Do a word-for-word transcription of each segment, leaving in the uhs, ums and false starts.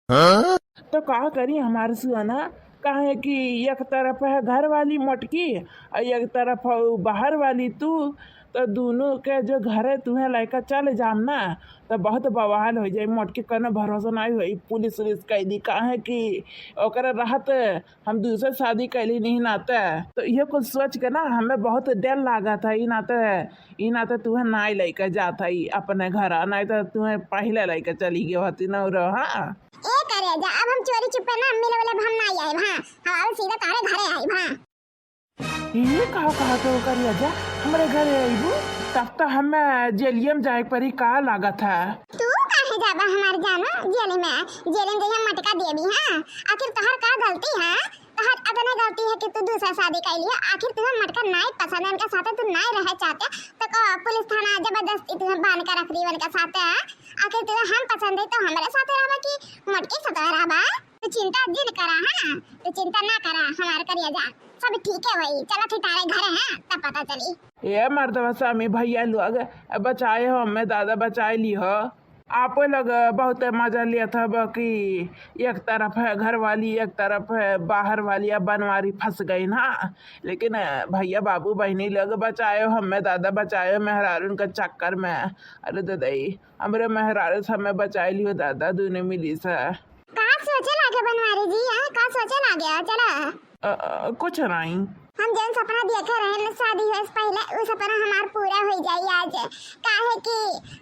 हाँ? तो का करी हमार सुअना, काहे कि एक तरफ है घर वाली मोटकी और एक तरफ है उ बाहर वाली तू, तो दोनों के जो घरे तुहें लइका चल जाम ना, तो बहुत बवाल हो जाई। मोटकी कनो भरोसा नहीं होई, पुलिस उलिस कह दी, काहे कि ओकरे रहत हम दूसरे शादी कैली नहीं नाते। तो ये कुछ सोच के ना हमें बहुत डर लागत है। ई नाते, ई नाते तुहें नाई लइके जात है अपने घर, नहीं तो तुहें पहले लइके चली गई होती न रहा। ए करे जा, अब हम चोरी चुप्पे ना मिले वाले, अब हम नाई आए, हाँ, हम अब सीधा तारे घरे आए, हाँ। ये का कहत हो करे जा, हमरे घरे आईबू, तब तो हमें जेलियम जाए के परी का लागत है। तू काहे जाबा हमार जानो जेल में? जेल में जइया मटका देबी, हाँ? आखिर तोहर का गलती है? तोहर अतने गलती है कि तू दूसरा शादी कर लिया। आखिर तुहें मटका नाई पसंद है, उनके साथे तू नाई रहे चाहते, तो को पुलिस थाना जबरदस्ती तुहें बांध के रख दी उनके साथे, हाँ? आखिर तुहें हम पसंद है तो हमरे साथे रहबा कि मोटकी साथे रहबा? तू चिंता जिन करा, हाँ? तू चिंता ना करा, हमार करिया जा, सब ठीक है भाई। चला थी तारे घरे, हाँ, तब पता चली। ए मर्दवा स्वामी भैया लोग, बचाए हो हमें दादा, बचाए ली हो। आपो लोग बहुत मजा लेत हब कि एक तरफ है घर वाली, एक तरफ है बाहर वाली, अब बनवारी फंस गई ना। लेकिन भैया बाबू बहनी लोग बचाए हो हमें दादा, बचाए हो मेहरारून के चक्कर में। अरे ददई, हमरे मेहरारू से हमें बचाए लियो दादा, दोनों मिली से। का सोचे लागे बनवारी जी, हाँ? का सोचे लागे? चला। अ, अ, कुछ नहीं। हम जौन सपना देखे रहे न शादी होए से पहले, उ सपना हमार पूरा हो जाई आज। काहे कि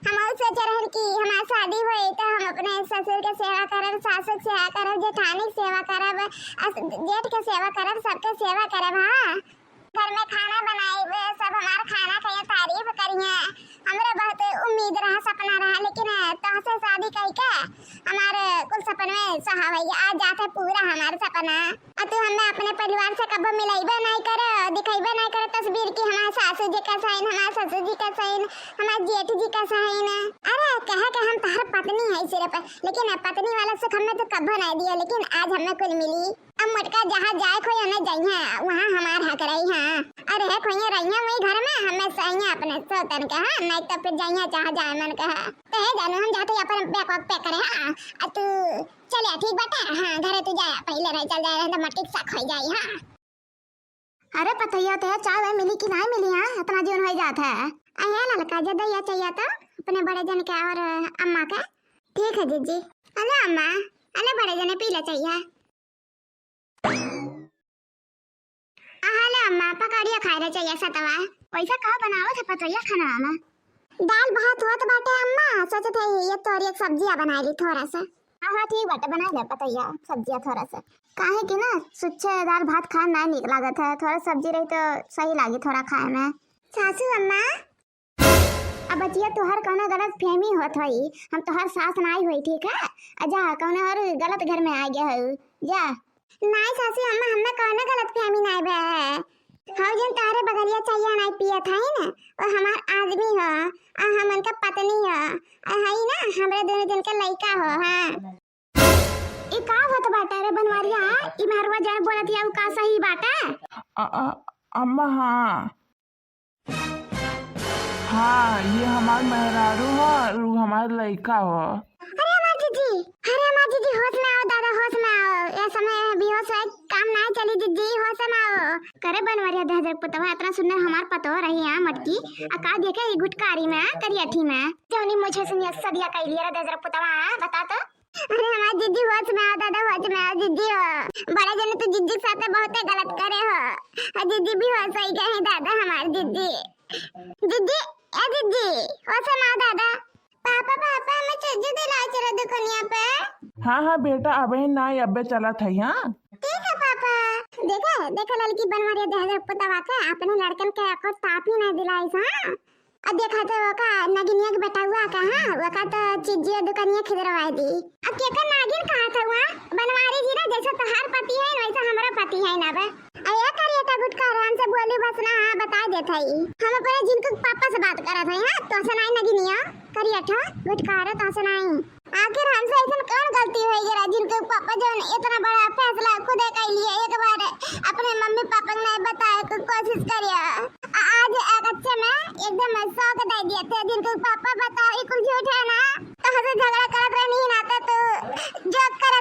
हम उ सोचे रहन कि हमार शादी होई तो हम अपने ससुर के सेवा करब, सासु के सेवा करब, जेठानी के सेवा करब, अस-, जेठ के सेवा करब, सबके सेवा करब। हाँ, घर में खाना बनाइब, सब हमार खाना खाइए, तारीफ करिए। हमरे बहुत उम्मीद रहा, सपना रहा, लेकिन तोहसे शादी कइके हमार कुल सपनवे सहावैया। आज जात है पूरा हमार सपना। आ तू हमें अपने परिवार से कबो मिलइबे नहीं करे, दिखइबे नहीं करे तस्वीर की हमार सासू जी का सहीन, हमार ससुर जी का सहीन, हमार जेठ जी का सहीन। अरे कहे के हम तोहर पत्नी है सिर्फ, लेकिन पत्नी वाला सुख हमें तो कबो नहीं दिया, लेकिन आज हमें कुल मिली। अब मोटका जहाँ जाए खोई उन्हें जइहे, वहाँ हमार हक रही है। अरे है खोइए रहिए वही घर में, हमें सहिए अपने सोतन के, हाँ, नहीं तो फिर जइहे जहाँ जाए मन के, हाँ। तो हे जानू हम जाते अपन बैग वैग पैक करे, हाँ। आ तू चलिया, ठीक बाटे? हाँ, घरे तू जाया, पहिले रहे चल जाए, रहे तो मट्टी के साग होई जाई, हाँ। अरे पतैया, ते चाय वाय मिली कि नाय मिली, हाँ? इतना जीवन होई जात है। अहे ललका, जे दैया चाहिए तो अपने बड़े जन के और अम्मा के। ठीक है जीजी। अले अम्मा, अले बड़े जने पी ले चाहिए। अहले अम्मा, पकौड़िया खाए रहे चाहिए सतवा। वैसा का बनावत है पतोहिया खाना में? दाल भात होत बाटे अम्मा, सोचत है ये तोरी एक सब्जिया बनाई ली थोड़ा सा। हाँ, हाँ, ठीक बाटे, बनाई ले पतोहिया सब्जिया थोड़ा सा। काहे कि ना, सुच्छे दाल भात खाए ना नीक लागत है, थोड़ा सब्जी रही तो सही लागी थोड़ा खाए में। सासू अम्मा, अब बचिया, तोहर कौनो गलत फहमी होत होई, हम तोहर सास नाई होई, ठीक है? आ जा, कौनो और गलत घर में आ गया हो, जा। नाई सासू अम्मा, हमें कौनो गलत फहमी नाई बे है। हौ जन तोहरे बगलिया चाहिए नाई पियत है ना, वो हमार आदमी हो, आ हम उनका पत्नी हो, आ हई ना, हमरे दोनों जन के लइका हो, हाँ। ई का होत बाटे रे बनवारिया? ई मेहरवा जन बोलत या, उ का सही बाटे? अ-, अ-, अम्मा, हाँ। हाँ, ये हमार मेहरारू ह और उ हमार लइका ह। अरे हमार जीजी, अरे हमार जीजी, होश में आओ दादा, होश में आओ। ये समय बेहोश है, काम ना चली जीजी, होश में आओ। करे बनवरिया दहजर पुतवा, इतना सुंदर हमार पतोह रही है मटकी, आ का देखे ई गुटकारी में, करियठी में। जौनी मुझे सुनिया सदिया कैलिया रे दहजर पुतवा, बता तो। अरे हमार जीजी होश में आओ दादा, होश में आओ जीजी हो। बड़े जने तो जीजी के साथ बहुते गलत करे हो। आ जीजी भी होश होई गए हैं दादा हमार जीजी। जीजी, ए जीजी, होश में आओ दादा। पापा, पापा, हमें चज्जू दिलाओ चलो दुकनिया पे। हाँ, हाँ बेटा, अबे ना, अबे चलत है, हाँ। ठीक है पापा। देखा, देखा ललकी बनवरिया दहजर पुतवा के अपने लड़कन के एको टाफी ना दिलाइस, हाँ। अब देखा तो ओका नगिनिया के बेटउआ का, हाँ, ओका तो चिज्जिया दुकनिया खिदरवाए दी। अब केकर नागिन कहा था वहाँ? बनवारी जी ना, जैसे तोहार पति है, वैसे हमरा पति है ना बे। आ ये करिए तो गुटखा आराम से बोली बस ना, हाँ, बता देत हई। हम अपने जिनको पापा से बात करत हई, हाँ, तो से नाई नगिनिया, करिए ठा गुटखा रे, तो से नाई। आखिर हमसे ऐसन कौन गलती हो गया जिनके पापा जौन इतना बड़ा फैसला खुदे कर लिए, एक बार अपने मम्मी पापा को नहीं बताए को कोशिश करिए। आ-, आज एक अच्छे में एकदम शौक दे दिए थे जिनके पापा बताओ ये कुल झूठ है ना, तो हमसे झगड़ा करत रहनी ना तो तू जो कर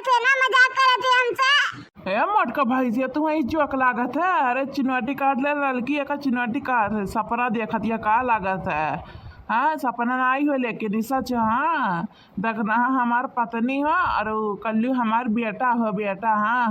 मोटका भैंसिया, तू ही जोक लागत है। अरे चिनौटी काट ले ललकी, एका चिनौटी काट, सपना देखत या का लागत है? हाँ, सपना ना आई हो लेकिन ई सच। हाँ, देखना हमार पत्नी हो और उ कल्लू हमार बेटा हो, बेटा। हाँ,